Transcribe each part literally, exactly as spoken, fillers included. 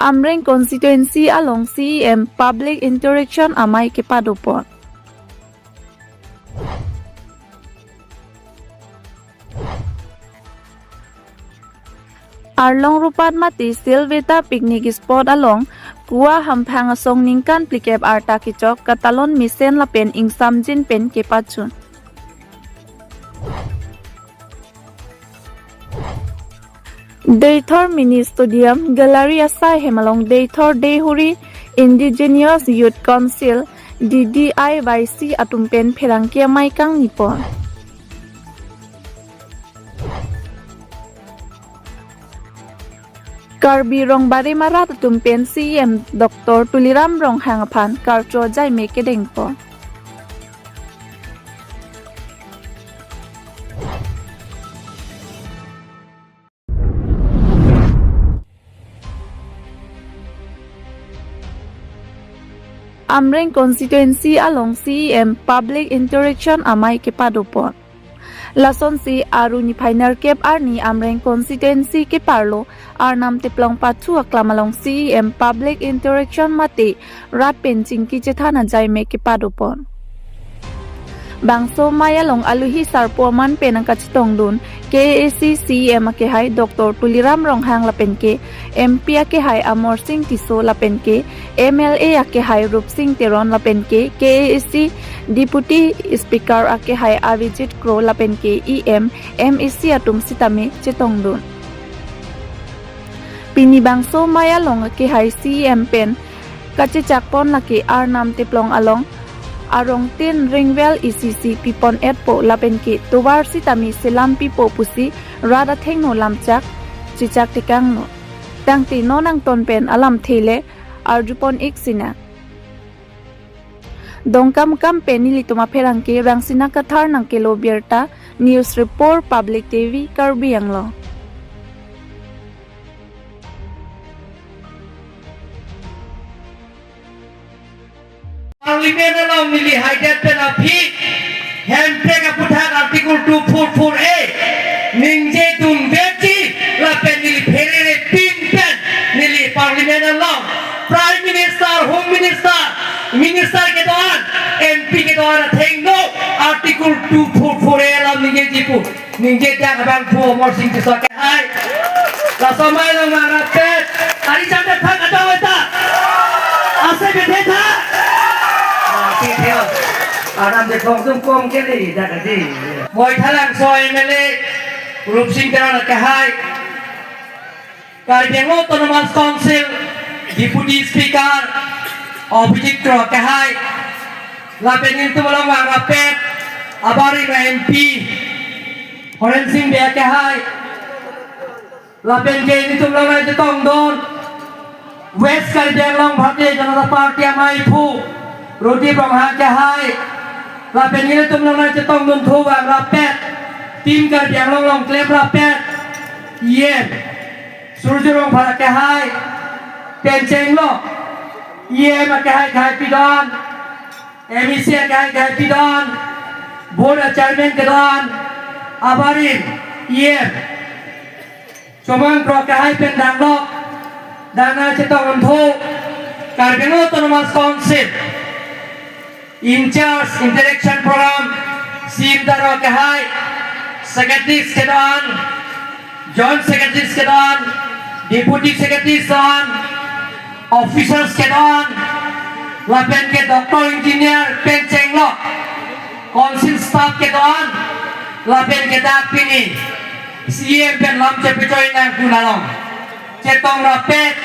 Amreng constituency along C E M public interaction amei kepadopon. Arlong Rupat mate Silveta picnic spot along Kua Hamphang asong ningkan phlikep arta kechok katalon mesen lapen ingsamjin pen kepachun. Deithor Mini Stadium Gallery asai hem along Deithor Deihori Indigenous Youth Council, D D I Y C atum pen pherangke amei kangnipon. Karbi Rong Barim arat atum pen C E M Doctor Tuliram Ronghang aphan karcho jaime kedengpo. Amreng constituency along C E M public interaction amei kepadopon. Lasonsi Aru niphai nerkep arni Amreng constituency keparlo Arnam Teplong pathu aklam along C E M public interaction mate rat pen chingki chethan ajaime kepadopon. Bangso amei along aluhi sarpo aman pen nangkachetongdun K A A C C E M akehai Doctor Tuliram Ronghang lapen ke M P akehai Amarsing Tisso lapen ke M L A akehai Rupsing Teron lapen ke K A A C Deputy Speaker akehai Avijit Kro lapen ke E M, M A C atum sitame chetongdun. Pini bangso amei along akehai C E M pen kachechakpon lake Arnam Teplong along arongtin ringwell E C C pipon-etpo lapen ke tovar sitame selam pipo pusi rat athengno lamchak chechak tekangno. Tangte non angton pen alamthe le arjupon-ik sinang. Dongkamkam pen nelitum apherangke Rangsina Kathar nangkelo birta, News Report, Public T V, Karbi Anglong. Parliament along neli haidet pen aphi Hemprek aputhak Article two four four A ningjedun vekji lapen neli pherere pin pen neli Parliament along Prime Minister, Home Minister, Minister kedo-an, M P kedo-an athengno Article two four four A along ningjeji pu ningjedak abang pu Amarsing Tisso akehai. Laso amei along mangrapet. Ari cham de thak ada weta. Ase bethe tha. Ah, si theo. Arnam Teplong tum kom kele dak adi. Baithalangso M L A Rupsing Teron akehai. Karbi Anglong Autonomous Council Deputy Speaker Avijit Kro akehai. Lapen nelitum along mangrapet abarim M P Horen Sing Bey akehai. Lapen ke nelitum along nangchetongdun West Karbi Anglong Bharatiya Janata Party amei aphu Rodip Ronghang akehai. Lapen nelitum along nangchetongdunthu mangrapet Team Karbi Anglong along klemrapet E M Surjya Rongphar akehai pen chenglo, E M akehai kahai pidon, M A C akehai kahai pidon, Board Chairman kedo-an, abarim E M Chomang Kro akehai pen danglok, dana chetongdunthu Karbi Anglong Autonomous Council In-charge Interaction Program, Sim Taro akehai, Secretaries kedo-an, Joint Secretaries kedo-an, Deputy Secretaries kedo-an, Officers kedo-an, lapen ke Doctor Engineer pen chenglo, Council Staff kedo-an, lapen ke dak pini C E M pen lam chepechoi nangkun along chetongrapet,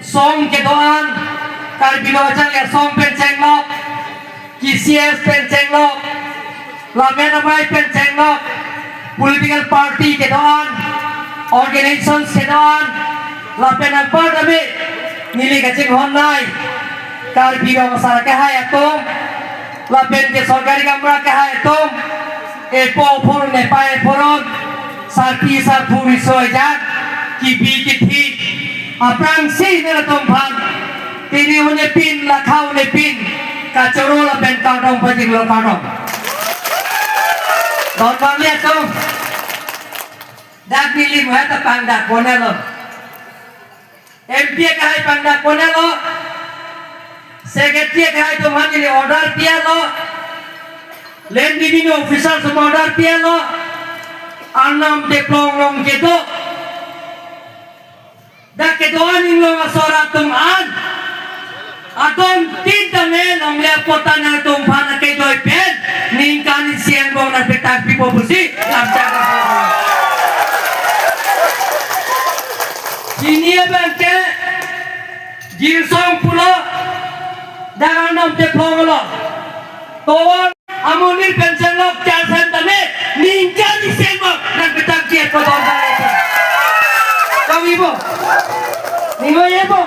song kedo-an, Karbi Lo Achal Asong pen chenglo, K C S pen chenglo, Lamen Amei pen chenglo, political party kedo-an, organizations kedo-an, lapen anparta me neli kachinghon nai, Karbi Rong Asar akehai atum, lapen ke sorkari gamra akehai atum, epo phur nepai phoron, sarpi sarpo riso ejang, kibi kithi, aphrangsi nelitum aphan, tini unepin, lakha unepin, kachoro lapen kardom pajirlo kardom. Don bang lihat tu. Dak neli muhat apang dak bonelo. M P akehai pangdak ponlo, secretary akehai atum aphan ili order pilo, land revenue officer atum order pilo, Arnam Teplong along kedo. Dak kedo an inglong asor atum an, adon tin tame longle apotta nangtum aphan akejoi pen ningkan isi angbong nangpetak pipo pusi lamchak. Pini abangke Jirsong pulo, dak Arnam Teplong lo. Tovar amonit pen chenglok charsen tame ningkan isi angbong nangpetak ji ko don tame. Kami bo. Ning oi-e bo.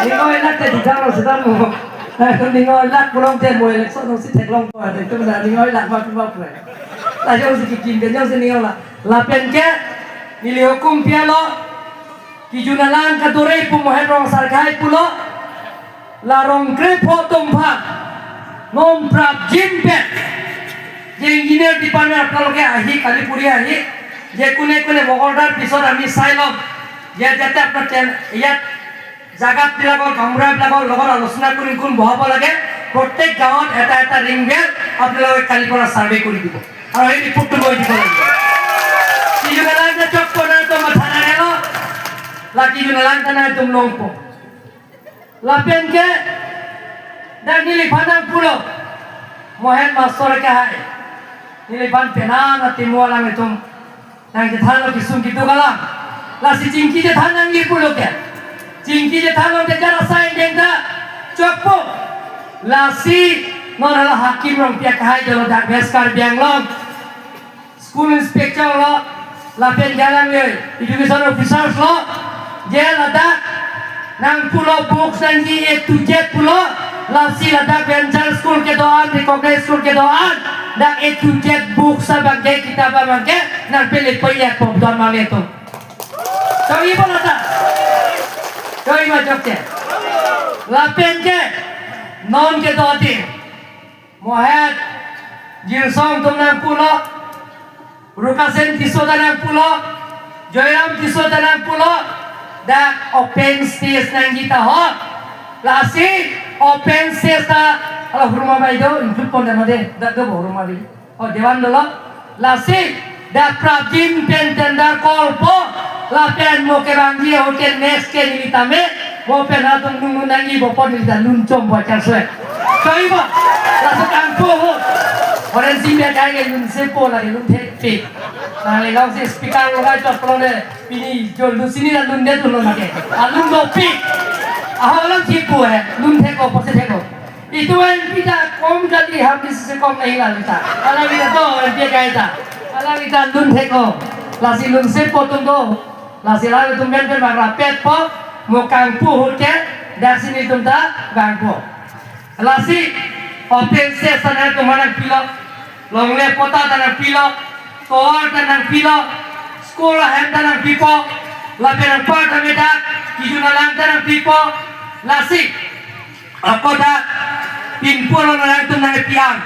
Ning oi-e lak tadi dang sedang mo. Ning oi-e lak pulang ten mo election si theklong ko. Itu benar ning oi-e lak mak mak. Lajong si kikim ke jong si ning oi-e lak. Lapen ke neli hukum pilo. Kijun alang kadure pu Mohen Rong Sarkhai pulo, la Rongkrepho atum aphan non prapjin pen, je engineer department apnalo ke ahi, kali puri ahi, je kune kune mo order pisot ami sailom, je jate apna ten, iyat jagat bilakor, kamra bilakor, logot alochona kurin kun bohabo lage, prottek gaonot eta eta ring well apnalo kali pura survey kuri dibo. Aru hini puttu boi di kolang. Kijun alang ta chokpo nangtum matha nangnelo. Lake kijun alang ta nangtum longpo. Lapen ke, dak neliphan nangpulo. Mohen Master akehai. Neliphan penang ati mo alang itum nangchethanlo kesung keduk alam. Lasi chingki chethan nangji pulo ke. Chingki chethanlo de kara sai deng ta chokpo. Lasi non hala Hakim Rongpi akehai dolo dak West Karbi Anglong. School inspector lo, lapen galang le education officers lo, je ladak nangpulo books nangji A to Z pulo, lasi ladak venture school kedo-an, recognized school kedo-an, dak A to Z books abangke, kitab abangke nangpele payat pop don male to. Kami pun ada. Kami macam ke. Lapen ke non kedo ati. Mohen Jirsong atum nangpulo, Rukasen Tisso ta nangpulo, Joyram Tisso ta nangpulo, dak open stage nangji ta ho. Lasi open stage ta, hala Hurma Bai do, include pon dam de, dak do Hurma Bai. Oh, Dewan dolo. Lasi dak prapjin pen tender call po, lapen mo kevangji hotel next ke neli tame, mo pen atum nung nung nangji bo pon neli ta lun chom bo char swe. Choi bo, laso kangpu ho. Oren si me kai ke lun se po lake lun thek pe. Nangli long si speaker lo kai chot lo ne, pini jo lun sini la lun det lo lake. Alun do pe. Aho lang si po he, lun thek ko, po se thek ko. Itum M P ta kom kali, hapis se kom nahi lagi ta. Alangli ta do M P kai ta. Alangli ta lun thek ko. Lasi lun se po atum do. Lasi lalu atum pen pen bang rapet po. Mo kangpu ahut ke. Dak si nelitum ta vangpo. Lasi open stage ta nangtum aphan nangpilo. Longle apotta ta nangpilo. Tovar ta nangpilo. School ahem ta nangpipo. Lapen anparta medak. Kijun alang ta nangpipo. Lasi ako dak pinpur lo nangtum nangpi-an.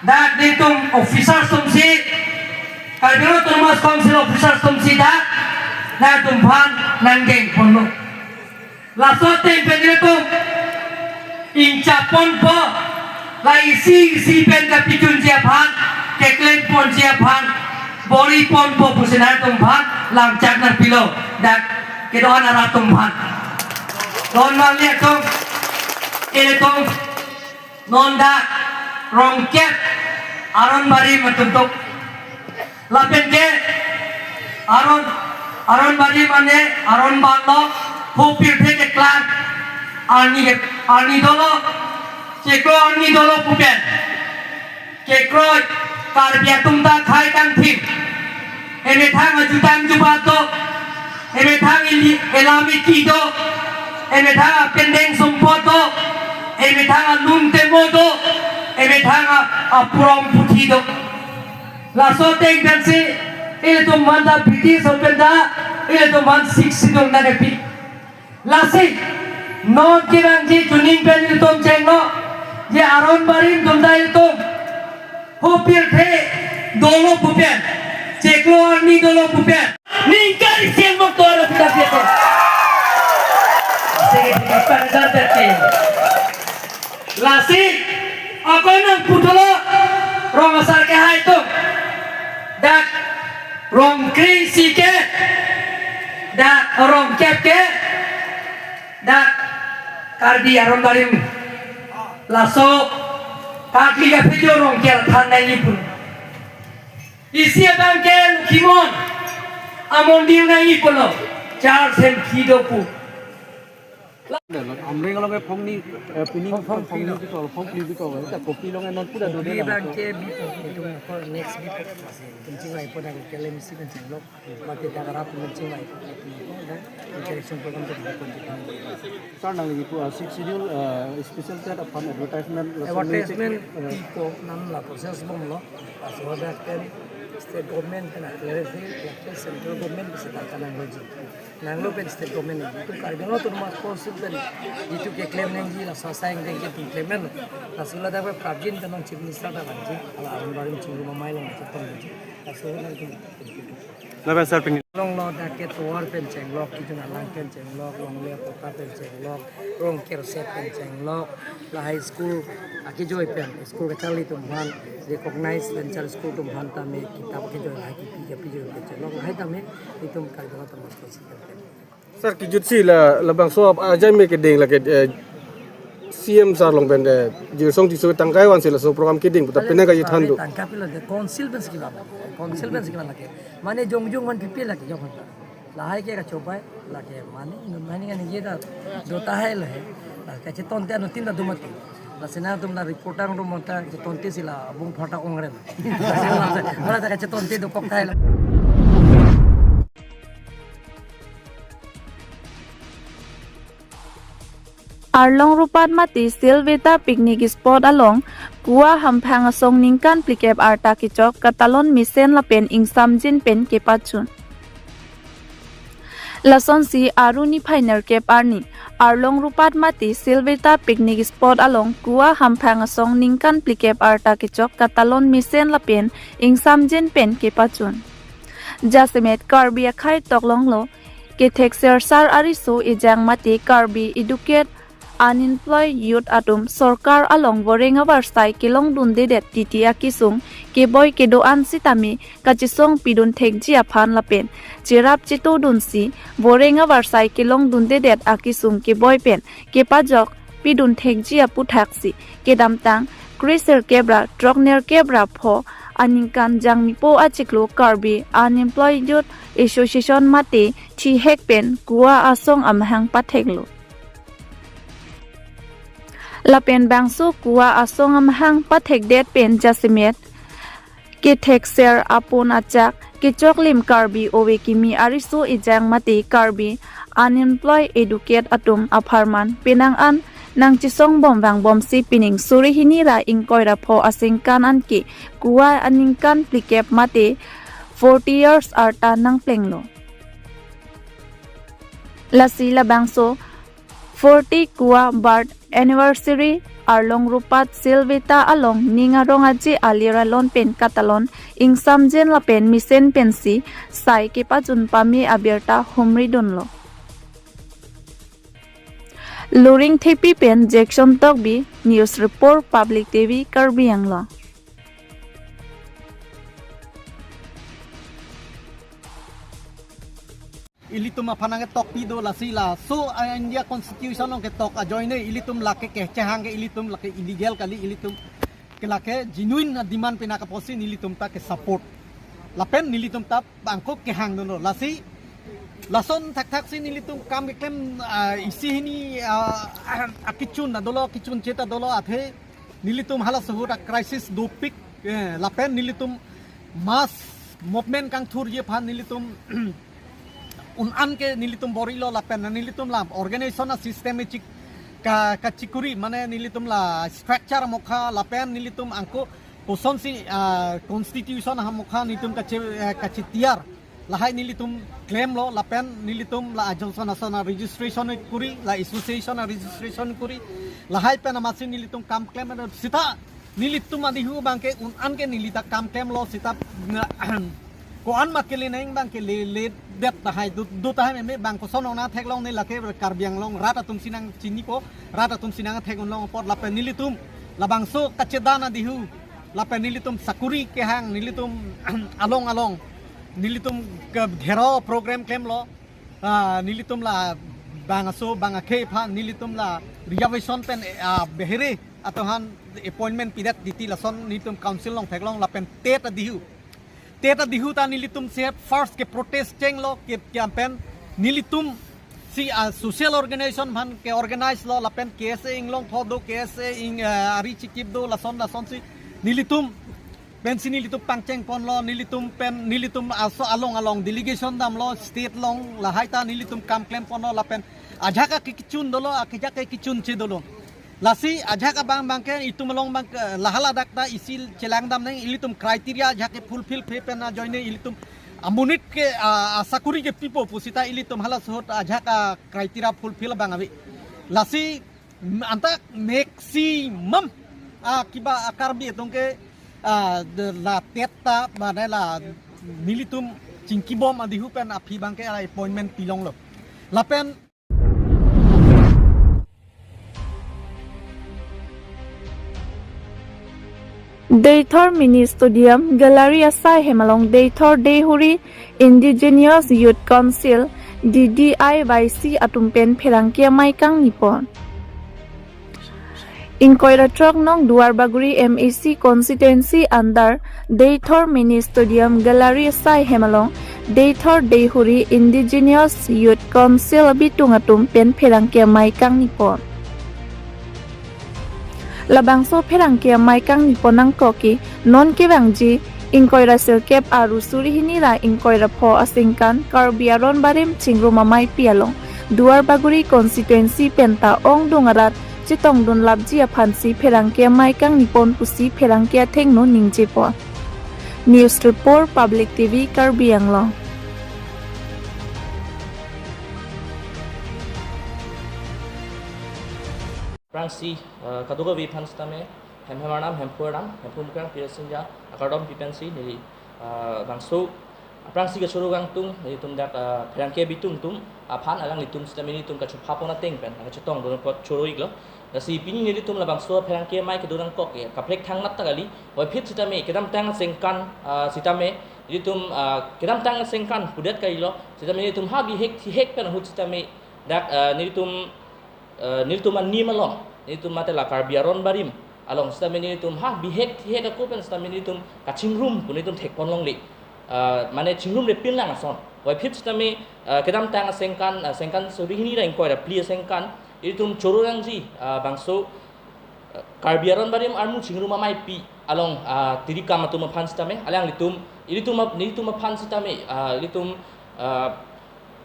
Dak nelitum officers atum si, Karbi Anglong Autonomous Council officers atum si dak nangtum aphan nangdeng ponlo. Laso ateng pen nelitum ingchap ponpo, la isi isi pen kapachunji aphan, keklem ponji aphan, bor-i ponpo pusi nangtum aphan lamchak nangpilo, dak kedo-an arat atum aphan. Don mali atum, ilitum, non dak rongkep Aron Barim atum tok. Lapen ke Aron, Aron Barim mane Aron Banlo, ho pirthe keklang arni ke, arni dolo, chiklo arni dolo pu pen kekroi Karbi atum ta khei kangthim. Emethang ajutang jubat do, emethang ili elam eki do, emethang apendeng sumpot do, emethang alun temo do, emethang a-, apurom puthi do. Laso ateng pensi ilitum aphan ta British atum pen ta ilitum aphan Sixth Schedule nangkepi. Lasi non kevangji chuning pen ilitum chenglo, je Aron Barim atum ta ilitum ho pirthe dolo pu pen, chiklo arni dolo pu pen, ningkan isi angbong tovar pita pita. Lasi ako nangputhulo rong asar ke hai tum. Dak rong kre-isi ke, dak rong kep ke, dak Karbi aron barim. Laso pakli kaphejo rong ke than nangji pu. Isi abang ke Lokhimon amondir nangji pulo. Church hem kido pu. Amreng along ke phongni, eh, pining, phongni bikol, phongni bikol, eh, ta kopi along non pura dode. Kopi abang ke bipo, itum ko next bipo. Kencing lai po dak kelem isi kencing lok. Mati dak arap kencing lai po. Interaction program tu bipo. Sir, nangli ipu, ah, Sixth Schedule, ah, special tet aphan advertisement, laso, advertisement, eh, bipo, non la process bomlo. Laso dak pen state government pen clarify, central government bisa dak kanang loji. Nanglo pen state government ni, itum Karbi Anglong Autonomous Council pen itum keklem nangji, laso asai ingdeng ke itum klemlo. Laso ladak pen prabjin pen nang Chief Minister ta nangji, hala aron barim chingrum amei along chetong nangji. Laso nang itum. Lapen sir pini. Longlo dak ke tovar pen chenglok, kijun alang pen chenglok, longle kota pen chenglok, rong kerset pen chenglok, lahai school akejoi pen, school kacharli atum aphan, recognize venture school atum aphan tame kitap akejoi lahai kipi kapijoi pen chenglok, lahai tame itum Karbi Anglong Autonomous Council pen. Sir, kijutsi la, labangso ap-, ajai me keding lake, eh, C M sir along pen, eh, Jirsong Tisso tangkai vansi laso program keding puta penang kali than do. Tangka pilo de, council pen si kiba lake. Council pen si kiba lake. Mane jongjong man pipi lake jong. Lahai ke kachobai lake mane, mane kan ye da do tahai lo he. La kachetonte anu tin da do mati. Lasi nangtum la reporter do mati, chetonte si la bung phota ongren. Mala ta kachetonte dokok tahai lo. Arlong Rupat mate Silveta picnic spot along Kua Hamphang asong ningkan phlikep arta kechok katalon mesen lapen ingsamjin pen kepachun. Lasonsi Aru niphai nerkep arni Arlong Rupat mate Silveta picnic spot along Kua Hamphang asong ningkan phlikep arta kechok katalon mesen lapen ingsamjin pen kepachun. Jasemet Karbi akhei toklonglo, kethek sersar ariso ejang mate Karbi educate unemployed youth atum sorkar along voreng avarsai kelongdundedet titi akesung keboi kedo-an sitame kachesong pidun thekji aphan lapen cherap chetodunsi voreng avarsai kelongdundedet akesung keboi pen kepajok pidun thekji aputhaksi kedamtang kre-sirkep ra throk nerkep ra pho aningkan Jangmipo achiklo Karbi Unemployed Youth Association mate thihek pen Kua asong amahang patheklo. Lapen bangso Kua asong amahang pathekdet pen jasemet kethek ser apon achak kechoklim Karbi ove kimi ariso ejang mate Karbi unemployed educate atum apharman penang an nangchesong bom vangbomsi pining suri hini ra ingkoi ra pho asengkan anke Kua aningkan phlikep mate forty years arta nangplenglo. Lasi labangso forty Kua birth anniversary Arlong Rupat Silveta along ning arong aje alir alon pen katalon ingsamjin lapen mesen pensi sai kepachun pame abirta humridunlo. Luring Thepi pen Jackson Tokbi, News Report, Public T V, Karbi Anglong. Ilitum aphan nangketok pido lasi laso, ah, India Constitution along ketok ajoine ilitum lake kechehang ke ilitum lake illegal kali, ilitum ke lake genuine demand penang apotsi nelitum ta ke support. Lapen nelitum ta bangkok kehangdunlo. Lasi lason thakthaksi nelitum kam keklem, ah, isi hini, ah, akechun ta dolo, kechun chet ta dolo athe nelitum halaso ahut a crisis dopik, eh, lapen nelitum mass movement kangthurji aphan nelitum un-an ke nelitum bor-ilo lapen nelitum la organization a system echik ka, kachikuri, mane nelitum la structure amokha lapen nelitum angko kosonsi, ah, constitution amokha nelitum kache, eh, kachitiar. Lahai nelitum klemlo lapen nelitum la ajoson ason a registration kuri, la association a registration kuri. Lahai pen amatsi nelitum kam klem sita nelitum adihu abangke un-an ke neli ta kam klemlo sita, Ko-an ma kele neng bang kele le det tahai du, du tahai meme bang koson ong nangtheklong ne lake Karbi Anglong rat atum si nangchinipo, rat atum si nangtheklong apot lapen nelitum labangso kachedan adihu lapen nelitum sakuri kehang nelitum along along nelitum ke gherao program klemlo, ah, nelitum la bang aso bang akhei aphan nelitum la reservation pen, ah, behere atohan appointment pidet titi lason nelitum council along theklong lapen TET adihu. TET adihu ta nelitum si first ke protest chenglo ke campaign nelitum si, ah, social organization aphan ke organize lo lapen KSA inglong tho do, KSA ing, ah, ari chikip do lason lason si nelitum pensi nelitum pangcheng ponlo, nelitum pen nelitum aso along along delegation damlo state along lahai ta nelitum kam klem ponlo lapen ajahak ke kichun dolo, akejak ke kichunche dolo. Lasi ajahak abang bangke itum along bang, eh, lahala dak ta isi chelang dam neng ilitum criteria ajahak ke fulfill phe pen ajoine ilitum amonit ke, ah, ah, sakuri ke pipo pusita ilitum hala sohot ajahak, ah, criteria fulfill abang ave. Lasi, mm, anta maximum, ah, kiba, ah, Karbi atum ke, ah, de la TET ta mane la nelitum chingkibom adihu pen aphi bangke, ah, appointment pilonglo. Lapen Deithor Mini Stadium Gallery asai hem along Deithor Deihori Indigenous Youth Council, D D I Y C atum pen pherangke amei kangni pon. Ingkoi ra throk nong Duarbagori M A C constituency under Deithor Mini Stadium Gallery asai hem along Deithor Deihori Indigenous Youth Council abitung atum pen pherangke amei kangni pon. Labangso pherangke amei kangni pon nangkok ke non kevangji ingkoi ra sirkep aru suri hini ra ingkoi ra pho asengkan Karbi Aron Barim Chingrum Ameipi along Duarbagori constituency pen ta ongdung arat chetongdun lapji aphansi pherangke amei kangni pon pusi pherangke athengno ningje pon. News Report, Public T V, Karbi Anglong. Aphrangsi, eh, kadokave aphan sitame, Hemphu Arnam, Hemphu Arnam, Hemphu Mukrang Pirasinja akardom pipensi neli, eh, bangso aphrangsi kachoro kangtung, nelitum dak, eh, pherangke abitung atum aphan alanglitum sitame nelitum kachopha pon ateng pen, kachetongdun apot choro-iklo. Lasi pini nelitum labangso pherangke amei kedo nangkok ke, kaprek thangnat ta kali, puvoiphit sitame, kedamtang asengkan, eh, sitame, nelitum, eh, kedamtang asengkan pudet kalilo, sitame nelitum ha bihek thihek pen ahut sitame, dak, eh, nelitum, eh, nelitum anim along, nelitum mate la Karbi Aron Barim along sitame nelitum ha bihek thihek ako pen sitame nelitum kachingrum pu nelitum thek pon longle. Eh, mane chingrumre pinlang ason. Puvoiphit sitame, eh, kedamtang asengkan, eh, sengkan suri hini ra ingkoi ra phli asengkan, nelitum choro nangji, eh, bangso, eh, Karbi Aron Barim Armu Chingrum Ameipi along, eh, tirikam atum aphan sitame, alanglitum, ilitum ap-, nelitum aphan sitame, eh, ilitum, eh,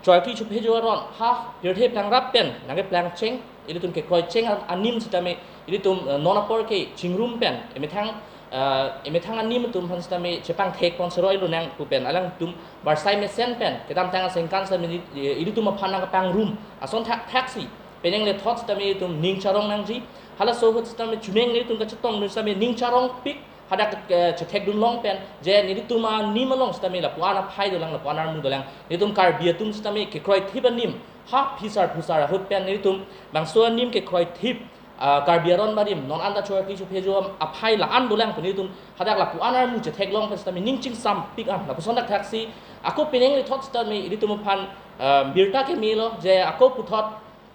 chorkli chophejo aron, ha, pirthe plang rap pen, nangkeplang cheng, ilitum kekroi cheng an-, anim sitame, ilitum, eh, non apor ke chingrum pen, emethang, eh, emethang anim atum aphan sitame, chepangthek pon seroi lonang pu pen, alangtum barsai mesen pen, kedamtang asengkan sitame, eh, ilitum aphan nangkepangrum, ason thakthak si, penang le thot sitame ilitum ning charong nangji, halaso ahut sitame chuneng nelitum kachetongdun sitame ning charongpik, hadak, eh, chethekdun long pen, je nelitum anim along sitame lapu-an aphai dolang, lapu-an armu dolang, nelitum Karbi atum sitame kekroi thip anim, ha phisar phusar ahut pen nelitum, bangso anim kekroi thip, ah, Karbi Aron Barim, non anta chorkli chophejo aphai la-an dolang pu nelitum, hadak lapu-an armu chetheklong pen sitame ning chingsampik an, lapuson thakthak si, ako penang le thot sitame, ilitum aphan, ah, birta kemelo, je ako puthot,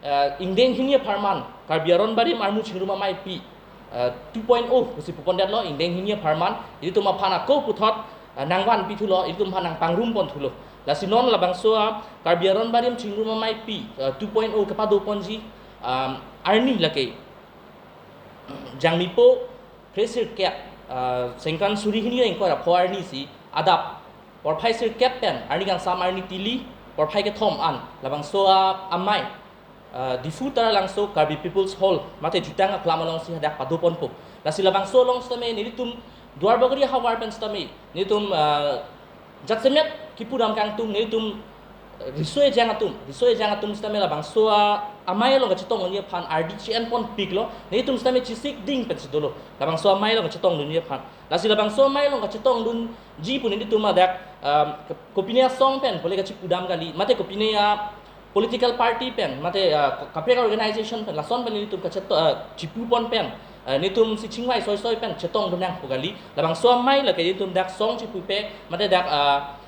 eh, ingdeng hini apharman, Karbi Aron Barim Armu Chingrum Ameipi, eh, two point oh, pusi pupondetlo, ingdeng hini apharman, ilitum aphan ako puthot, eh, nangvanpi thulo, ilitum aphan nangpangrum pon thulo. Lasi non labangso, ah, Karbi Aron Barim Chingrum Ameipi, eh, two point oh kepado ponji, um, arni lake. Jangmipo, phre sirkep, ah, sengkan suri hini ra ingkoi ra pho arni si, adap, porphai sirkep pen, arni kangsam arni tili, porphai kethom an, labangso, ah, amei, ah, Diphu Taralangso Karbi People's Hall, mate jutang aklam along si hadak pado ponpo. Lasi labangso along sitame, nelitum, Duarbagori ahavar pen sitame, nelitum, ah, jasemet kipu dam kangtung, nelitum, riso ejang atum, riso ejang atum sitame labangso amei along kachetongdunji aphan ardi che-enponpiklo, nelitum sitame chesik ding pensi dolo, labangso amei along kachetongdunji aphan. Lasi labangso amei along kachetongdunji pu nelitum adak, um, kopine asong pen pule kachipudam kali, mate kopine a political party pen, mate, uh, kaprek organization pen, lason pen nelitum kacheto, uh, chipupon pen, uh, nelitum si chingvai soisoi pen chetongdun nangpo kali. Labangso amei lake nelitum dak song chipupe, mate dak, uh,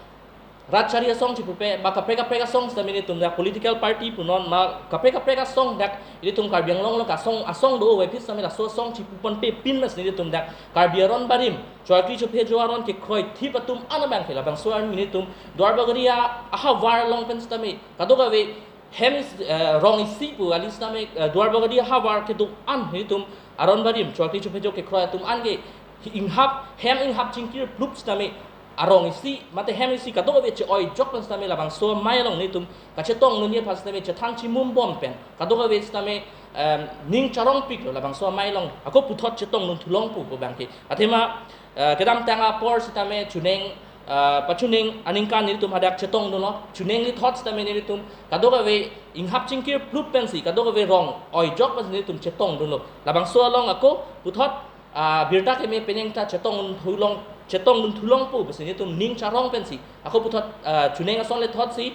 rat chari asong chipupe, ba kaprek kaprek asong sitame nelitum dak political party punon ma kaprek kaprek asong dak nelitum Karbi Anglong along asong, asong do-o aphi sitame laso asong chipuponpepin mas nelitum dak Karbi Aron Barim, Choikli Chophejo aron kekroithip atum an abangke labangso arni nelitum Duarbagori ahavar along pen sitame kadokave hem is-, eh, rong isi pu kali sitame, eh, Duarbagori ahavar kedo-an nelitum Aron Barim, Choikli Chophejo kekroi atum anke inghap, hem inghap chingkir plup sitame arong isi, mate hem isi kadokave che-oijok pen sitame labangso amei along nelitum kachetongdunji aphan sitame chethan chimumbom pen kadokave sitame, em, ning charongpiklo, labangso amei along ako puthot chetongdun thulongpo pu abangke. Athema, eh, kedamtang apor sitame chuneng, eh, pachuneng aningkan nelitum hadak chetongdunlo, chuneng lithot sitame nelitum kadokave inghap chingkir plup pensi, kadokave rong oijok pensi nelitum chetongdunlo. Labangso along ako puthot, ah, birta keme penang ta chetongdun thulong, chetongdun thulongpo pusi nelitum ning charong pensi ako puthot, ah, chuneng ason lithot si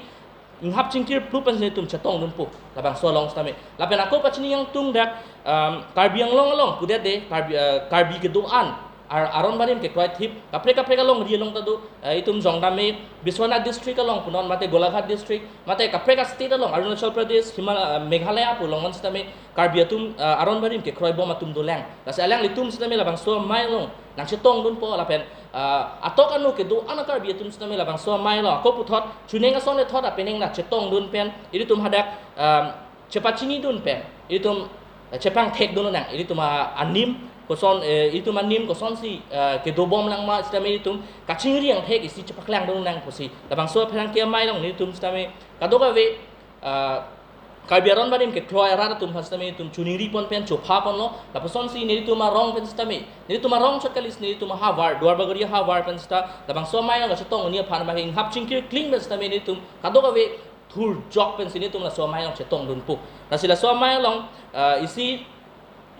inghap chingkir plup pensi nelitum chetongdunpo labangso along sitame. Lapen ako pachini ingtung dak, um, Karbi Anglong along pudetde Karbi, uh, Karbi kedo-an, Ar-, Aron Barim kekroithip kaprek kaprek alongri along ta do, uh, itum jongdame Biswanath district along punon mate Golaghat district, mate kaprek a-state along Arunachal Pradesh, Himal-, uh, Meghalaya pu along an sitame Karbi atum, uh, Aron Barim kekroibom atum dolang. Lasi alanglitum sitame labangso amei along nangchetongdunpo lapen, ah, atok anu kedo-an a-Karbi atum sitame labangso amei along ako puthot chuneng ason lithot apenang nangchetongdun pen ilitum hadak, um, chepachinidun pen ilitum, eh, chepangthekdun nang, ilitum a-, anim koson, eh, ilitum anim kosonsi, eh, kedobom lang ma sitame ilitum kachingri angthek isi chepaklangdun nang pusi labangso apherangke amei along nelitum sitame kadokave, ah, Karbi Aron Barim kekroi arat atum aphan sitame nelitum chuningripon pen chophaponlo, lapusonsi nelitum arong pen sitame, nelitum arong chot kali si nelitum ahavar, Duarbagori ahavar pen sita labangso amei along kachetongdunji aphan abangke inghap chingkir kling pen sitame nelitum kadokave thurjok pensi nelitum laso amei along chetongdunpo. Lasi laso amei along, ah, isi,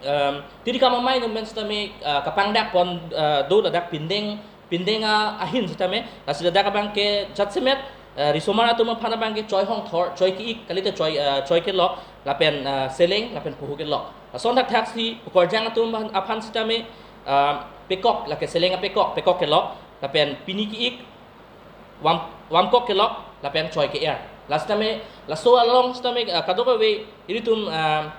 um, tirikam amei atum pen sitame, ah, kapangdakpon, ah, do ladak pindeng, pindeng a-, ahin sitame, lasi ladak abangke jatsemet, eh, risomar atum aphan abangke choi hongthor, choi ke-ik, kalite choi, eh, choi kelok, lapen, eh, seleng, lapen poho kelok. Lason thakthak si pukorjang atum aphan, aphan sitame, eh, pekok, lake seleng apekok, pekok kelok, lapen pini ke-ik, vam, vamkok kelok, lapen choi ke-er. Lasitame, laso along sitame, eh, kadokave, ilitum, eh,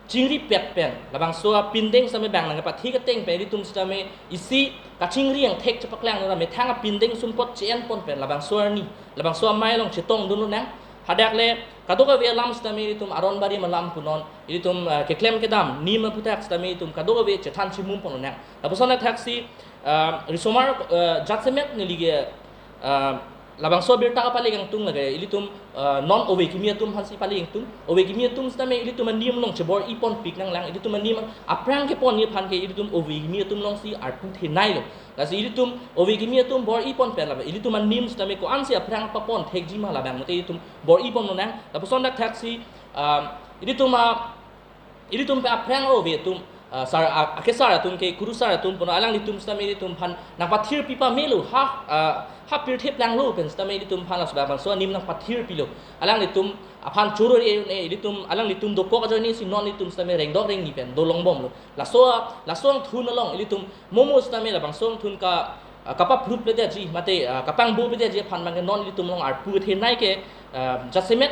chingripet pen labangso apindeng sitame bang nangpathik ateng pen ilitum sitame isi kachingri angthek chepaklangdun ra methang apindeng sumpot che-enpon pen labangso arni labangso amei along chetongdun nang. Hadak le kadokave alam sitame ilitum Aron Barim alam punon ilitum, eh, keklem kedam nim aputhak sitame ilitum kadokave chethan chimumpon nang. Lapuson athak si, eh, risomar, eh, jatsemet neli ke, eh, labangso birta kapale kangtung lake ilitum, eh, non ove kimi atum aphansi pale ingtung. Ove kimi atum sitame ilitum anim along chebor-iponpik nanglang, ilitum anim aphrang keponji aphan ke ilitum ove kimi atum alongsi arpu thenailo. Lasi ilitum ove kimi atum bor-ipon pen lapen ilitum anim sitame ko-ansi aphrang papon thekji ma labang mate ilitum bor-ipon nang. Lapuson thakthak si, ah, ilitum a ilitum pen aphrang ove atum, ah, sar, ah, akesar atum ke kurusar atum punon alanglitum sitame ilitum aphan nangpathirpi pamelo ha, ah, ha pirthe planglo pen sitame ilitum aphan laso labangso anim nangpathirpilo. Alanglitum aphan choro-e un-e ilitum alanglitum dokok ajoine si non ilitum sitame rengdok rengni pen dolongbomlo. Laso, laso angthun along ilitum momo sitame labangso angthun ka, ah, kapaphrupledetji mate, ah, kapangboledetji aphan abangke non ilitum along arpu thenai ke, ah, jasemet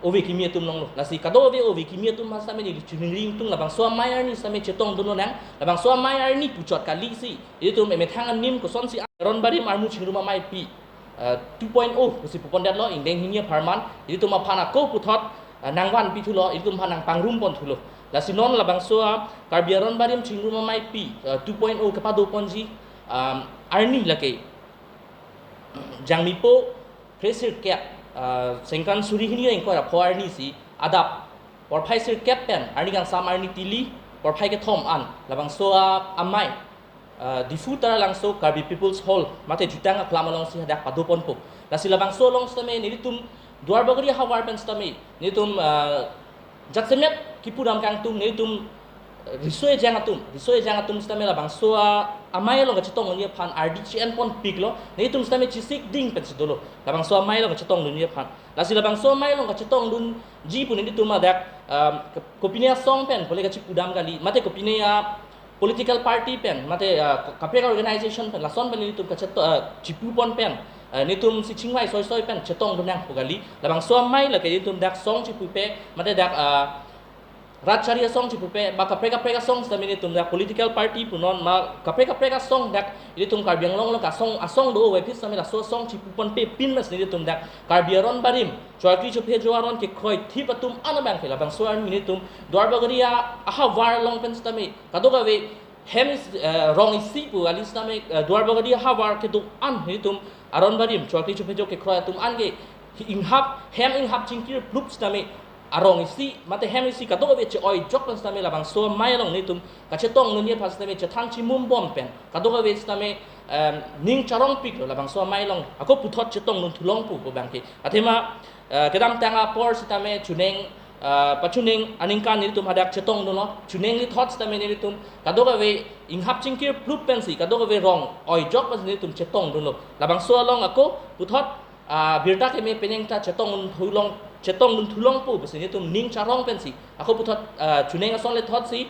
ove kimi atum alonglo. Lasi kadokave ove kimi atum aphan sitame neli chuningri ingtung labangso amei arni sitame chetongdun nang. Labangso amei arni puchot kali si ilitum emethang anim kosonsi Aron Barim armu chingrum ameipi, eh, two point oh pusi pupondetlo ingdeng hini apharman ilitum aphan ako puthot, eh, nangvanpi thulo, ilitum aphan nangpangrumpon thulo. Lasi non labangso a Karbi Aron Barim chingrum ameipi, eh, two point oh kepadoponji, um, arni lake Jangmipo phre sirkep, ah, sengkran suri hini ingkoi ra pho arni si adap porphai sirkep pen arni kangsam arni tili porphai kethom an labangso a amei, ah, Diphu Taralangso Karbi People's Hall mate jutang aklam alongsi hadak padoponpo. Lasi labangso along sitame nelitum Duarbagori ahavar pen sitame nelitum, ah, jasemet kipudam kangtung, nelitum, eh, riso ejang atum, riso ejang atum sitame labangso amei along kachetongdunji aphan ardi che-enponpiklo, nelitum sitame chesik ding pensi dolo labangso amei along kachetongdunji aphan. Lasi labangso amei along kachetongdunji pu nelitum adak, um, ke-, kopine asong pen pule kachipudam kali, mate kopine a political party pen, mate, ah, kaprek organization pen, lason pen nelitum kacheto-, ah, chipupon pen, ah, nelitum si chingvai soisoi pen chetongdun nang pu kali. Labangso amei lake nelitum dak song chipupe, mate dak, ah, rat chari asong chipupe, ba kaprek kaprek asong sitame nelitum dak political party punon, ma kaprek kaprek asong dak nelitum Karbi Anglong along asong, asong do-o ave aphi sitame laso asong chipuponpe pin mas nelitum dak Karbi aron barim, chorkli chophejo aron kekroithip atum an abangke labangso arni nelitum Duarbagori ahavar along pen sitame kadokave hem is-, eh, rong isi pu kali sitame, eh, Duarbagori ahavar kedo-an nelitum aron barim, chorkli chophejo kekroi atum an ke inghap, hem inghap chingkir plup sitame arong isi, mate hem isi kadokave che-oijok pen sitame labangso amei along nelitum kachetongdunji aphan sitame chethan chimumbom pen kadokave sitame, em, ning charongpiklo labangso amei along ako puthot chetongdun thulong pu pu abangke. Athema, eh, kedamtang apor sitame chuning, eh, pachuning aningkan nelitum hadak chetongdunlo, chuning lithot sitame nelitum kadokave inghap chingkir plup pensi kadokave rong oijok pensi nelitum chetongdunlo. Labangso along ako puthot, ah, birta keme penang ta chetongdun thulong, chetongdun thulong pu pusi nelitum ning charong pensi ako puthot, ah, chuning ason lithotsi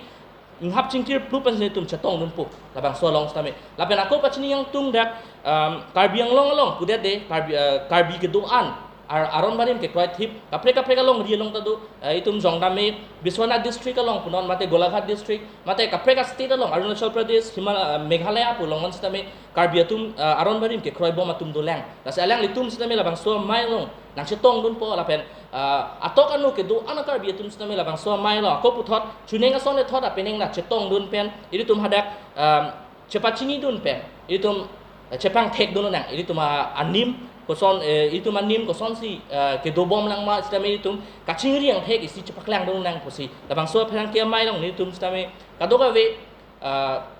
inghap chingkir plup pensi nelitum chetongdunpo labangso along sitame. Lapen ako pachini nangtung dak, um, Karbi Anglong along pudetde Karbi, uh, Karbi kedo-an ar-, aron barim kekroithip kaprek kaprek alongri along ta do, uh, itum jongdame Biswanath district along punon, mate Golaghat district, mate kaprek a-state along Arunachal Pradesh, Himal-, uh, Meghalaya pu along an sitame Karbi atum, uh, aron barim kekroibom atum dolang. Lasi alanglitum sitame labangso amei along nangchetongdunpo lapen, ah, atok anu kedo-an a-Karbi atum sitame labangso amei along ako puthot chuning ason lithot apenang nangchetongdun pen ilitum hadak, um, chepachinidun pen ilitum, eh, chepangthekdun nang, ilitum a-, anim koson, eh, ilitum anim kosonsi, eh, kedobom nangma sitame ilitum kachingri angthek isi chepaklangdun nang pusi labangso apherangke amei along nelitum sitame kadokave, ah,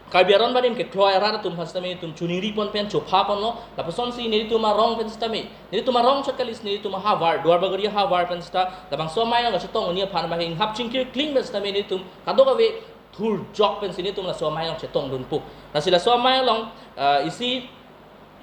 Karbi aron barim kekroi arat atum aphan sitame nelitum chuningripon pen chophaponlo. Lapusonsi nelitum arong pen sitame, nelitum arong chot kali si nelitum ahavar, Duarbagori ahavar pen sita labangso amei along kachetongdunji aphan abang inghap chingkir kling pen sitame nelitum kadokave thurjok pensi nelitum laso amei along chetongdunpo. Lasi laso amei along, ah, isi,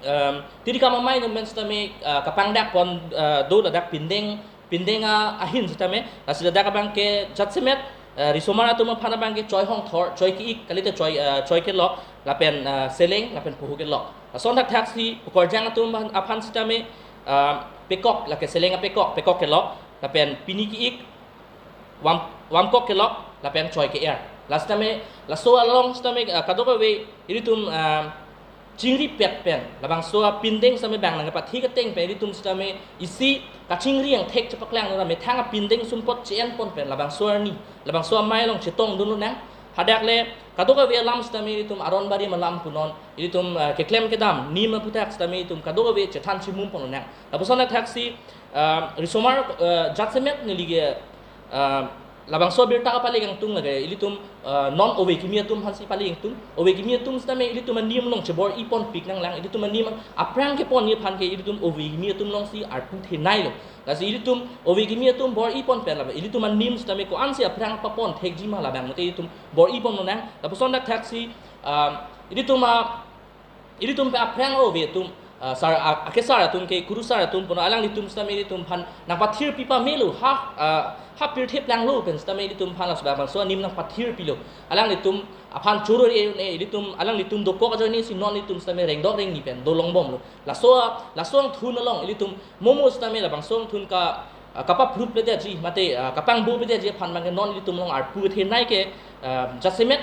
um, tiri kam amei atum pen sitame, ah, kapangdakpon, ah, do ladak pindeng, pindeng a-, ahin sitame, lasi ladak abangke jasemet, eh, risomar atum aphan abangke choi hongthor, choi ke-ik, kalite choi, eh, choi kelok, lapen, eh, seleng, lapen poho kelok. Lason thakthaksi, pukorjang atum aphan, aphan sitame, eh, pekok, lake seleng apekok, pekok kelok, lapen pini ke-ik, vam, vamkok kelok, lapen choi ke-er. Lasitame, laso along sitame, eh, kadokave, ilitum, eh, chingripet pen, labangso apindeng sitame bang nangkepathik ateng pen, ilitum sitame isi kachingri angthek chepaklangdun, methang apindeng sumpot che-enpon pen, labangso arni, labangso amei along chetongdun nang. Hadak le, kadokave alam sitame ilitum aron barim alam punon, ilitum, eh, keklem kedam, nim aputhak sitame ilitum kadokave chethan chimumponlo nang. Lapuson thakthaksi, eh, risomar, eh, jasemet neli ke, eh, labangso abirta kapale kangtung lake, ilitum, eh, non ove kimi atum aphansi pale kangtung. Ove kimi atum sitame ilitum anim along chebor-iponpik nanglang, ilitum anim aphrang keponji aphan ke ilitum ove kimi atum alongsi arpu thenailo. Lasi ilitum ove kimi atum bor-ipon pen lapen ilitum anim sitame ko-ansi aphrang paponthekji ma labang mate ilitum bor-iponlo nang. Lapuson thakthaksi, ah, ilitum a, ilitum pen aphrang ove atum, ah, sar, a, akesar atum ke, kurusar atum punon, alanglitum sitame ilitum aphan nangpathirpi pamelo, ha, ah, ha pirthe planglo pen sitame ilitum aphan laso labangso anim nangpathirpilo. Alanglitum aphan choro-e un-e, ilitum, alanglitum dokok ajoinesi non ilitum sitame rengdok rengni pen dolongbomlo. Laso, laso angthun along ilitum momo sitame labangso angthun ka, ah, kapaprupledetji, mate, ah, kapangbopledetji aphan abangke non ilitum along arpu thenai ke, ah, jasemet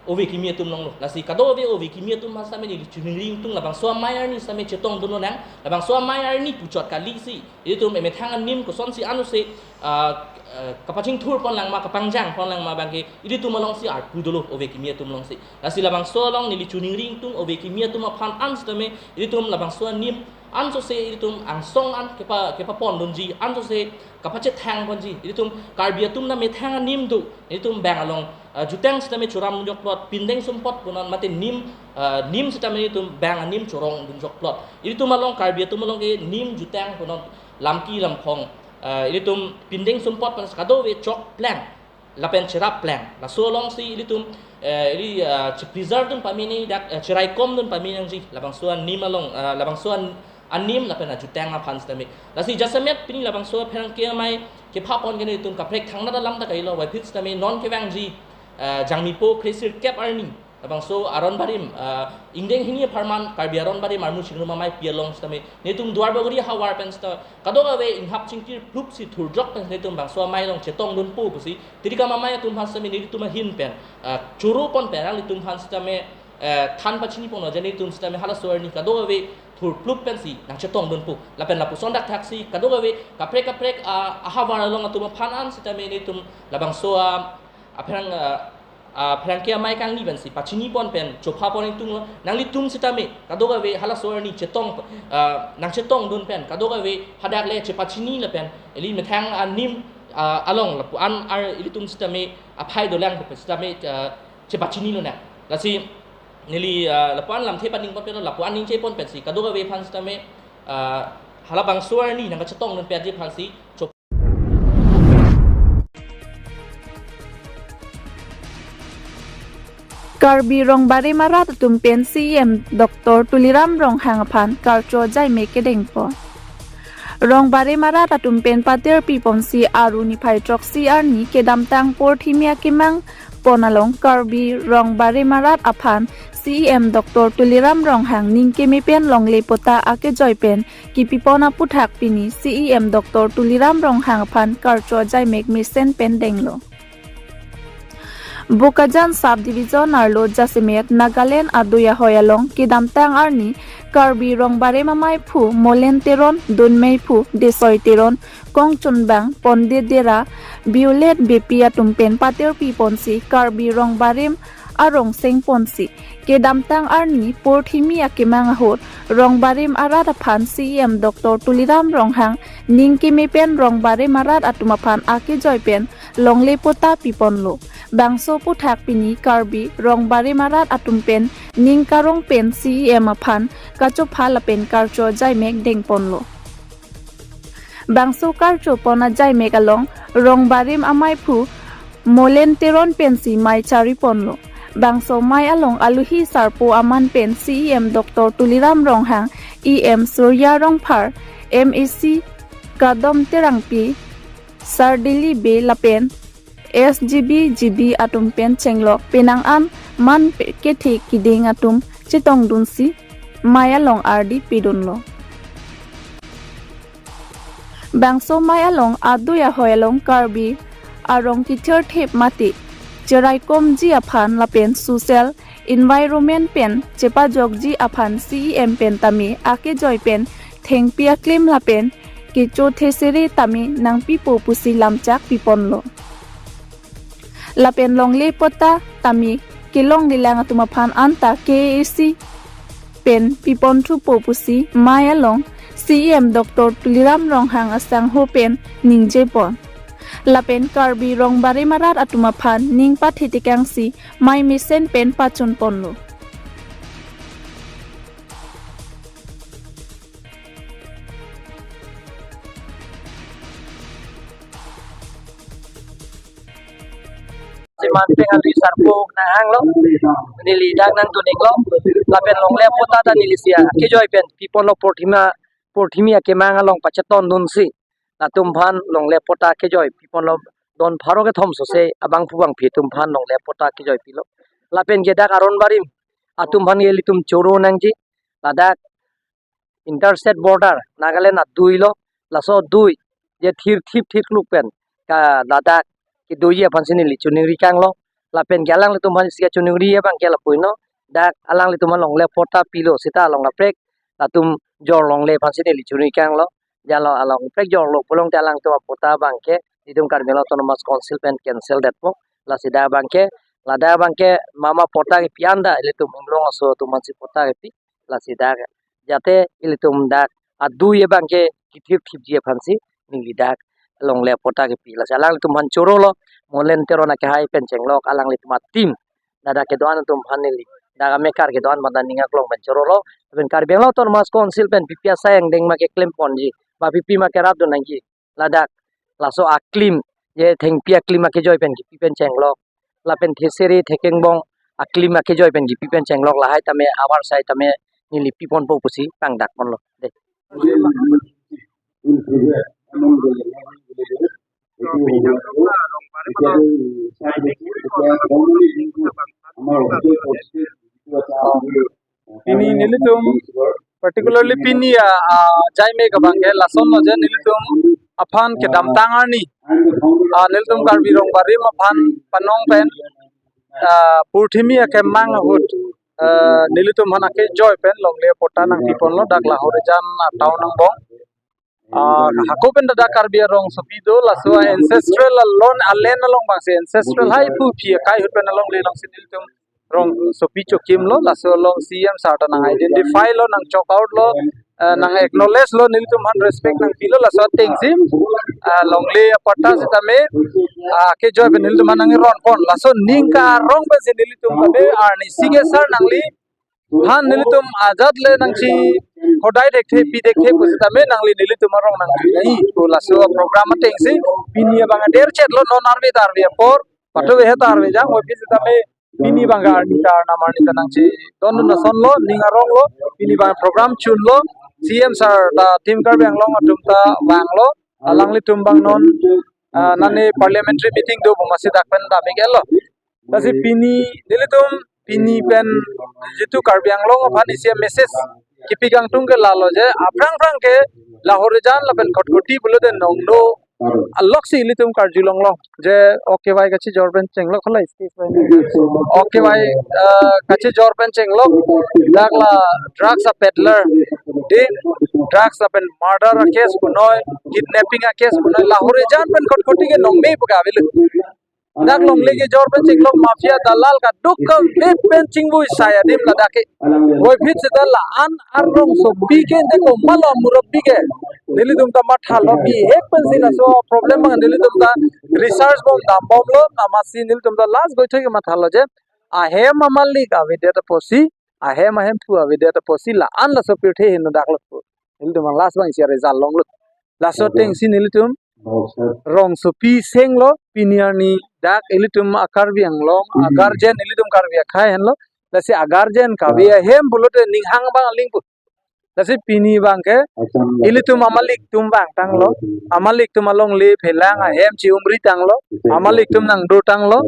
ove kimi atum alonglo. Lasi kadokave ove kimi atum aphan sitame neli chuningri ingtung, labangso amei arni sitame chetongdunlo nang, labangso amei arni puchot kalisi ilitum emethang anim kosonsi anose, ah, ah, kapachingthurpon langma, kapangjangpon langma abangke ilitum alongsi arpu dolo, ove kimi atum alongsi. Lasi labangso along neli chuningri ingtung, ove kimi atum aphan an sitame ilitum labangso anim ansose ilitum angsong an kepa, kepapondunji, ansose kapachethangponji, ilitum Karbi atum na methang anim do, ilitum bang along, ah, jutang sitame choramdunjokplot, pindeng sumpot punon mate nim, ah, nim sitame ilitum bang anim chorongdunjokplot. Ilitum along, Karbi atum along ke nim jutang punon, lamki lamkhong, eh, ilitum pindeng sumpot pen kadokave chok pleng lapen cherap pleng. Laso alongsi ilitum, eh, ili, eh, che-preserve dun pameme dak, eh, cheraikom dun pameme nangji. Labangso anim along, eh, labangso an-, anim lapen ajutang aphan sitame. Lasi jasemet pini labangso apherangke amei kepha pon ke nelitum kaprek thangnat alam ta kailo, waipit sitame non kevangji, eh, Jangmipo kre sirkep arni labangso Aron Barim, eh, ingdeng hini apharman Karbi Aron Barim armu chingrum ameipi along sitame nelitum Duar Bagori ahavar pen sita kadokave inghap chingkir plup si thurjok pen nelitum bangso amei along chetong dunpo pusi tirikam amei atum aphan sitame nelitum ahin pen, eh, choro pon pen alanglitum aphan sitame, eh, than pachini pon, je nelitum sitame halaso arni kadokave thur plup pensi nangchetong dunpo. Lapen lapuson dak thaksi kadokave kaprek kaprek, ah, ahavar along atum aphan an sitame nelitum labangso, ah, apherang, ah, ah, apherangke amei kangni pensi pachini pon pen chopha pon ingtunglo. Nanglitum sitame kadokave halaso arni chetong, ah, nangchetong dun pen kadokave hadak le chepachini lapen ili methang anim, ah, along lapu-an ar ilitum sitame aphai dolang pu sitame, ah, chepachinilo nang. Lasi neli, ah, lapu-an lamthe pading pon pen, lapu-an ningje pon pensi kadokave aphan sitame, ah, halabangso arni nangkachetong dun pen aji aphansi chop- Karbi Rong Barim arat atum pen C E M Doctor Tuliram Ronghang aphan karcho ajaimek kedengpon. Rong Barim arat atum pen patirpi ponsi Aru niphai throksi arni kedamtang porthimi akemang pon along Karbi Rong Barim arat aphan C E M Doctor Tuliram Ronghang ning keme pen longle patta akejoi pen kipipon aputhak pini C E M Doctor Tuliram Ronghang aphan karcho ajaimek mesen pen denglo. Bokajan Sub Division arlo jasemet Nagaland adui ahoi along kedamtang arni Karbi Rong Barim ameiphu Molen Teron, dunmeiphu Desoi Teron, kongchunbang Pondit Dera, Violet Beypi atum pen patirpi ponsi Karbi Rong Barim arong seng ponsi kedamtang arni porthimi akemang ahut Rong Barim arat aphan C E M Doctor Tuliram Ronghang ning keme pen Rong Barim arat atum aphan akejoi pen longle patta piponlo. Bangso aputhak pini Karbi Rong Barim arat atum pen ning karong pen C E M aphan kachopha lapen karcho ajaimek dengponlo. Bangso karcho pon ajaimek along Rong Barim ameiphu Molen Teron pensi mei chariponlo. Bangso mei along aluhi sarpo aman pen C E M Doctor Tuliram Ronghang, E M Surya Rongphar, M A C Kadom Terangpi, Sardili Bey lapen S G B G B atum pen chenglok penang an man pe-, kethe kiding atum chetongdunsi mei along ardi pidunlo. Bangso mei along adui ahoi along Karbi arong kithirthip mate cheraikomji aphan lapen social environment pen chepajokji aphan C E M pen tame akejoi pen thengpi aklim lapen kecho thesere tame nangpipo pusi lamchak piponlo. Lapen longle patta tame kelonglelang atum aphan anta K A A C pen piponthupo pusi mei along C E M Doctor Tuliram Ronghang asangho pen ningjepon. Lapen Karbi Rong Barim arat atum aphan ning pathe tekangsi mei mesen pen pachunponlo. Semantik aluhi sarpo nanghanglo, neli dak nangdun-iklo, lapen longle patta ta neli sia kejoi pen piponlo porthima, porthimi akemang along pachetongdunsi latum aphan longle patta kejoi piponlo, don pharo kethom sose abangphu bangphi atum aphan longle patta kejoi pilo. Lapen ke dak Aron Barim atum aphan ke ilitum choro nangji, ladak interstate border Nagaland adui lo, laso adui je thirthip thirkluk pen ka ladak kedoji aphansi neli choningri kanglo. Lapen ke alanglitum aphan isi kachoningri abang ke lapu-anlo, dak alanglitum aphan longle patta pilo seta along kaprek latum jor longle aphansi neli choningri kanglo. Jalo along kaprek jorlo pulote alangtum apatta abang ke itum Karbi Anglong Autonomous Council pen cancel detpo. Lasi dak abang ke, ladak abang ke mama patta kepi anta ilitum inglong aso atum aphansi patta kepi. Lasi dak jate ilitum dak adui abang ke kithirthipji aphansi neli dak longle patta kepi. Lasi alanglitum aphan chorolo, Molen Teron akehai pen chenglok alanglitum a-team. Ladak kedo-an atum aphan neli dak amekar kedo-an mata ning aklong pen chorolo. Lapen Karbi Anglong Autonomous Council pen P P asai angdeng ma keklem ponji, Bapi pima kerapdun nangji. Ladak laso aklim, je thengpi aklim akejoi pen kipi pen chenglok, lapen thesere thekengbong aklim akejoi pen kipi pen chenglok, lahai tame abar sai tame neli piponpo pusi pangdakponlo. De. Pini nelitum, particularly pini a, a, jaime kabang ke lasonlo je nelitum aphan kedamtang arni, a, nelitum Karbi Rongbarim aphan panong pen, a, purthimi akemang ahut, a, nelitum aphan akejoi pen longle patta nangpiponlo, dak Lahorijan a town angbong. A, hako pen dak Karbi arongsopi do, laso ancestral alon, alen along abangsi ancestral hai pu phi akai ahut pen alongle alongsi nelitum rongsopi chokimlo, laso along C M sir ta nang identify lo, nang chok out lo, eh, nang acknowledge lo, nelitum aphan respect nangpilo, laso atengsi, ah, longle apatta sitame, ah, kejoi pen nelitum aphan nangronpon, laso ning karong pensi nelitum tame arnisi ke sir nangli aphan nelitum ajat le nangchihodai thekthe pi thekthe pusitame nangli nelitum arong nangji nai pu laso program atengsi pini abang aderchetlo, non arve ta arve apor, patu vehe ta arve jang, oi pusitame pini abang arni ta arnam arni ta nangchidondun asonlo, ning aronglo, pini abang program chunlo, C M sir ta Team Karbi Anglong atum ta vanglo, alanglitum abang non, ah, nane parliamentary meeting do pu masi dak pen dam-ik-etlo. Lasi pini nelitum pini pen jitu Karbi Anglong aphan isi a-message kipi kangtung ke lalo je, aphrang phrang ke Lahorijan lapen Khatkhati pulote nongno aloksi ilitum karjulonglo je, okay bhai, kachijor pen chenglok, kholai stage pen. Okay bhai, eh, kachijor pen chenglok, dak la drugs a-peddler, de, drugs lapen murder a-case punoi, kidnapping a-case punoi, Lahorijan pen Khatkhati ke nongme pu ke avelo. Dak longle kejor pen chenglok mafia dalal kadokave pen chingvui sai adim ladak ke. Voiphit seta la-an arongsopi ke de komatlo murabbi ke. Nelitum ta mathalo, bihek pensi laso problem abang nelitum ta research bom dambomlo, amatsi nelitum ta last goithe ke mathalo je, ahem amalik avedet apotsi, ahem ahemphu avedet apotsi la-an laso pirthe heno daklo. Nelitum last abang isi a-result longlo. Laso atengsi nelitum rongsopi senglo, pini arni dak ilitum a-Karbi Anglong a-guardian, ilitum Karbi akhei henlo, lasi a-guardian kave ahem pulote ning hang abang aling pu. Lasi pini abang ke ilitum amalik atum vangtanglo, amalik atum alongle phelang ahem chi-umri tanglo, amalik atum nangdotanglo,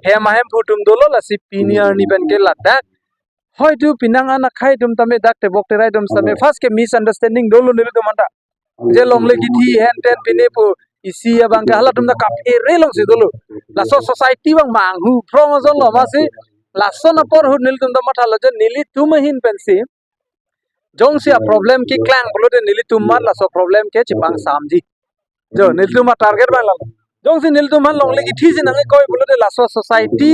hem ahemphu atum dolo, lasi pini arni pen ke ladak hoitu penang an akhei atum tame, dak tebok terai atum tame first ke misunderstanding dolo nelitum aphan ta. Je longle kithi henten pine pu isi abang ke halatum ta kaphere longsi dolo. Laso society abang manghu phrong ason lo, amatsi lason apor ahut nelitum ta mathalo je nelitum ahin pensi jongsi a-problem keklang pulote nelitum aphan laso problem ke chepangsamji. Jo, nelitum a-target abang lalo. Jongsi nelitum aphan longle kithisi nangkoi pulote laso society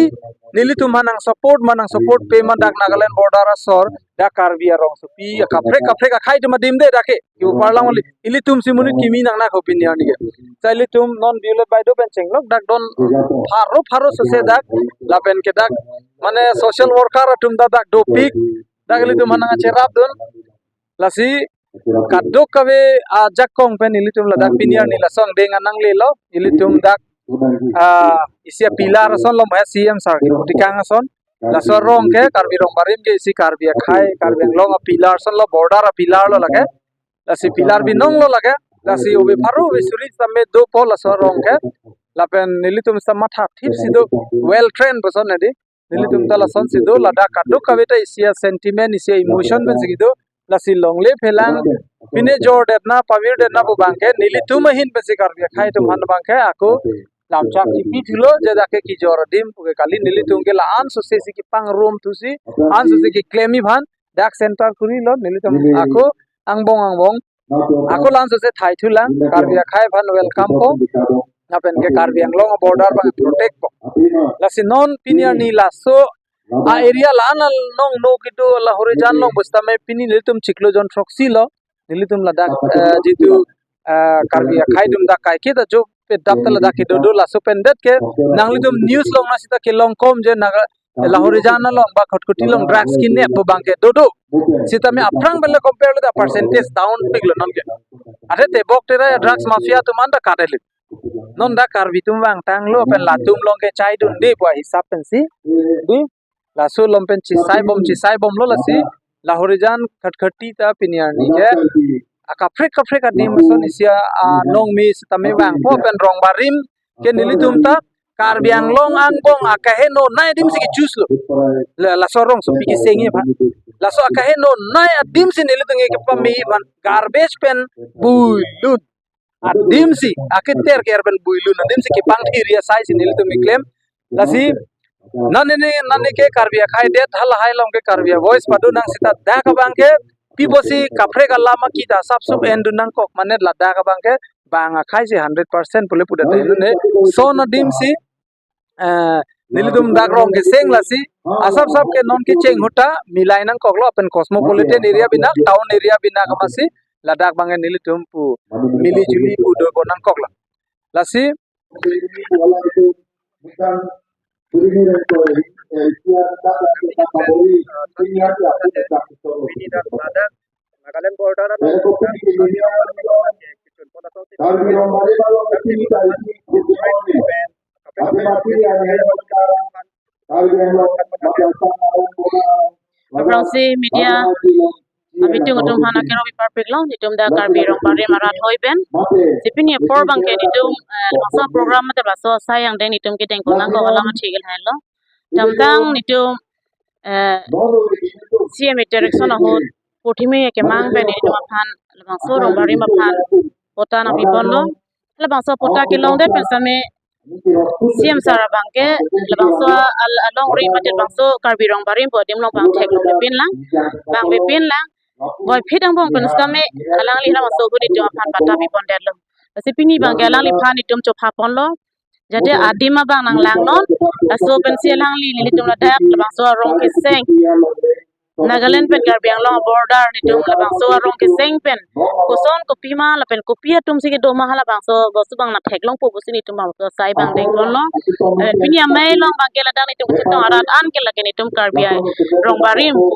nelitum aphan nang-support ma, nang-support pe ma, dak Nagaland border asor, dak Karbi arongsopi akaprek kaprek akhei atum adim de dak ke. Kipu parlang only. Ilitum si monit kimi nang nangkok pini arni ke. Sa ilitum non Violet Baideo pen chenglok dak don pharo pharo sose dak, lapen ke dak mane social worker atum ta dak dopik, dak ilitum aphan nangcherapdun. Lasi kadokave ajakong pen ilitum ladak pini arni laso angdeng an nanglelo, ilitum dak, ah, isi a-pillar ason lo, ma C M sir kipu tekang ason. Laso arong ke Karbi Rongbarim ke isi Karbi akhei, Karbi Anglong a-pillar ason lo, border a-pillar lo lake. Lasi pillar binong lo lake. Lasi ove pharo ove suri sitame dopo laso arong ke. Lapen nelitum sitame mathathipsi do, well trained person nedi. Nelitum ta lasonsi do, ladak kadokave ta isi a-sentiment, isi a-emotion pensi kedo. Lasi longle phelang pine jordetna, pavirdetna pu abang ke nelitum ahin pensi Karbi akhei atum aphan abang ke ako lamchak kipi thulo, je dak ke kejor adim pu ke kali, nelitum ke la-an sose si kepangrum thusi, an sose keklem-i aphan dak center kurilo, nelitum ako angbong angbong ako la-an sose thai thulang, Karbi akhei aphan welcome po, lapen ke Karbi Anglong border abang protect po. Lasi non pini arni laso a-area la-an along no kedo, Lahorijan along pusitame pini nelitum chiklo jon throksi lo, nelitum ladak, eh, jitu, eh, Karbi akhei atum dak kaiketa jo pedap ta ladak kedo do, laso pen det ke nanglitum news along na sita kelong kom je Naga, Lahorijan along ba Khatkhati along drugs kenep pu abangke dodo. Sitame aphrang pen le compare le ta percentage down piklo nonke. Athe tebok terai drugs mafia atum anta kadelit. Non dak Karbi atum vangtanglo pen latum along ke chaidunde pu ahisap pensi. Di laso along pen chisai bom chisai bomlo lasi. Lahorijan Khatkhati ta pini arni ke akaprek kaprek adim ason isi anong me sitame vangpo pen rong barim ke nelitum ta Karbi Anglong angbong akaheno nai adim si kechuslo. La, laso rongsopi keseng aphan. Laso akaheno nai adim si nelitum ke kepame aphan garbage pen builun adim si, aketer ker pen builun adim si kepangthir asai si nelitum keklem. Lasi non neli, non neli ke Karbi akhai det halahai along ke Karbi a-voice pado nang seta dak abangke piposi kaprek alam akita sapsup endun nangkok mane ladak abangke bang akhai si hundred percent pule pudet ne. Lason adim si, eh, nelitum dak rong keseng lasi asapsap ke non kecheng ahut ta milai nangkoklo pen cosmopolitan area binak, town area binak amatsi ladak abangke nelitum pu mili juli pu dobom nangkoklo. Lasi Nagaland border along Aphrangsi media abitung atum aphan akero piparpiklo, netum dak Karbi Rongbarim arat hoi pen. Si pini apor abangke netum, eh, laso program mate laso asai angdeng netum kedeng konang ko alam athik el helo. Damtang netum, eh, C M interaction ahut purthimi kemang pen netum aphan labangso Rongbarim aphan patta nangpiponlo. Labangso patta kelongdet pen sitame C M sir abangke labangso al-, alongri mate labangso Karbi Rongbarim pu adim along bang theklongpinlang, bang pipinlang. Boiphit angbong pen sitame alangli labangso ahut netum aphan patta pipondetlo. Lasi pini abangke alangliphan netum chophaponlo. Jate adim abang nanglangnon, laso pensi alangli nelitum ladak labangso arong keseng Nagaland pen Karbi Anglong border netum labangso arong keseng pen koson kopima lapen kopi atum si kedo ma halabangso bostu abang nangtheklongpo pusi netum labangso asai abang dengponlo. Eh, pini amei along abangke ladak netum kachetong arat an ke lake netum Karbi Rongbarim pu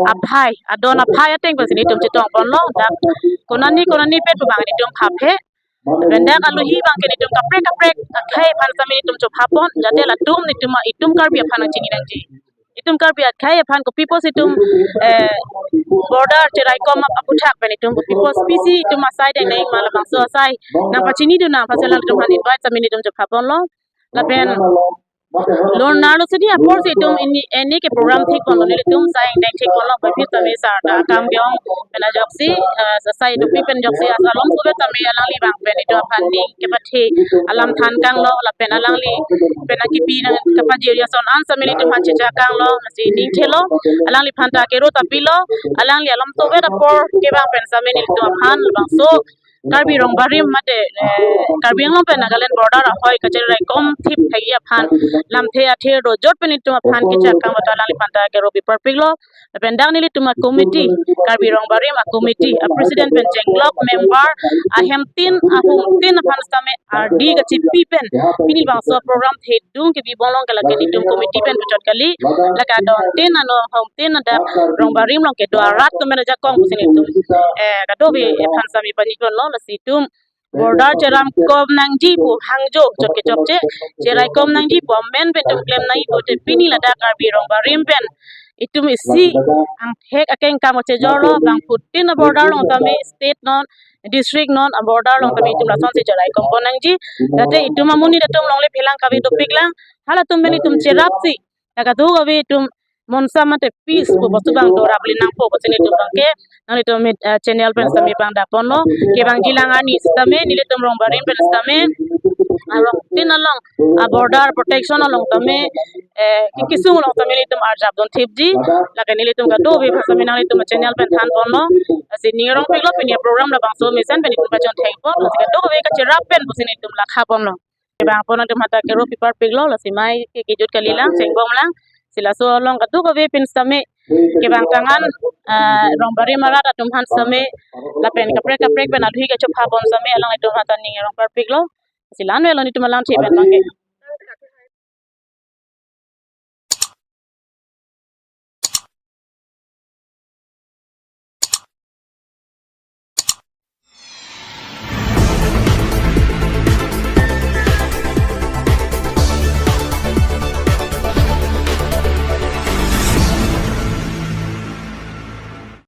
aphai, adon aphai ateng pensi netum chetongponlo. Dak konani konani pen pu abang netum khaphe. Lapen dak alohi abangke netum kaprek kaprek akhai aphan sitame netum chophapon, jate latum netum itum Karbi aphan nangchini nangji. Itum Karbi akhai aphan kopi pusi itum, eh, border cheraikom ap-, aphuthak pen itum kopi pusi itum asai deng neng ma labangso asai nangpachinidun nang aphan si alangtum aphan invite sitame netum chophaponlo. Lapen lornarlo sidi apor si itum ini, ini ke program thikponlo, nelitum asai deng thikponlo, boiphit sitame sir ta akam ke-ong pen ajoksi, eh, asai dopi pen ajoksi as along sudah sitame alangli abang pen itum aphan ning kepathe alam than kanglo, lapen alangli pen akipi nangkepajir ason an sitame nelitum aphan chechak kanglo, lasi ning thelo, alangliphan ta kero ta pilo, alangli alom tovet apor kevang pen sitame nelitum aphan labangso Karbi Rongbarim mate, eh, Karbi Anglong pen Nagaland border ahoi kacheraikom thip thekji aphan lamthe athir dojot pen itum aphan kechak kanglo ta alangliphan ta kero piparpiklo. Lapen dak nelitum a-committee, Karbi Rongbarim a-committee, a-president pen chenglok member, ahemtin, ahumtin aphan sitame ardi kachipi pen pini labangso program thedung kebibonglong ke lake netum committee pen puchot kali, lake adontin ano ahumtin adak Rongbarim along kedo arat atum pen ajakong pusi netum, eh, kadokave aphan sitame paniponlo. Lasi itum border cheraikom nangji pu hangjo chot kechokche, cheraikom nangji pu amen pen itum klem nangji pu te pini ladak Karbi Rongbarim pen itum isi angthek akeng kam chejorlo, bangphutin a-border along tame state non, district non a-border along tame itum lasonsi cheraikompo nangji. Jate itum amonit atum longle phelang kave dopiklang, halatum pen itum cherapsi, la kadokave itum monsa mate peace pu bostu abang dorap le nangpo pusi netum abangke nanglitum, eh, channel pen sitame pangdakponlo. Kevangjilang arni sitame nelitum Rongbarim pen sitame arongtin along, ah, border protection along tame, eh, kekisung along tame nelitum arjap dun thipji. Lake nelitum kadokave aphan sitame nanglitum channel pen thanponlo. Lasi ning arongpiklo, pini program labangso mesen pen itum pachon thekpon. Lasi kadokave kacherap pen pusi nelitum lakhaponlo. Kevangpon atum aphanta kero piparpiklo, lasi amei ke kejut kalilang, chengbomlang. Si laso along kadokave pen sitame kevangtang an, ah, Rongbarim arat atum aphan sitame lapen kaprek kaprek pen alohi kachophapon sitame alanglitum aphanta ning arongparpiklo. Si la-an avelo netum alamthe pen abangke.